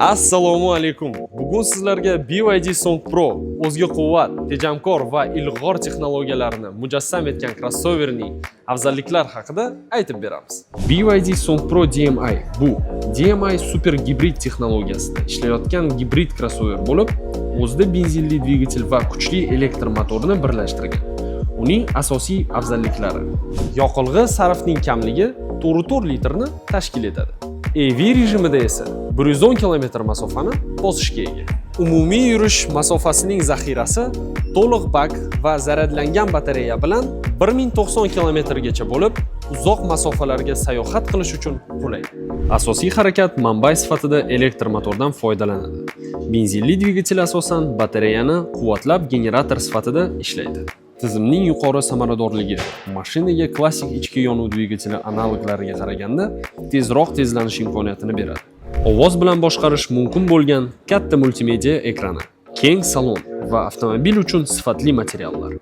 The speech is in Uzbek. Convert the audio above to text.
Assalomu alaykum. Bugun sizlarga BYD Song Pro o'zga quvvat, tejamkor va ilg'or texnologiyalarni mujassam etgan krossoverning afzalliklari haqida aytib beramiz. BYD Song Pro DM-i bu DM-i super gibrid texnologiyasida ishlayotgan gibrid krossover bo'lib, o'zida benzinli dvigatel va kuchli elektr motorini birlashtirgan. Uning asosiy afzalliklari: yoqilg'i sarfning kamligi 4,4 litrni tashkil etadi. EV rejimida esa 110 km masofani bosishga ega. Umumiy yurish masofasining zaxirasi to'liq bak va zaryadlangan batareya bilan 1090 kilometrgacha bo'lib, uzoq masofalarga sayohat qilish uchun qulay. Asosiy harakat manbai sifatida elektr motordan foydalanadi. Benzinli dvigatel asosan batareyani quvvatlab, generator sifatida ishlaydi. Tizimning yuqori samaradorligi mashinaga klassik ichki yonuv dvigateli analoglariga qaraganda tezroq tezlanish imkoniyatini beradi. Ovoz bilan boshqarish mumkin bo'lgan katta multimedia ekrani, keng salon va avtomobil uchun sifatli materiallar.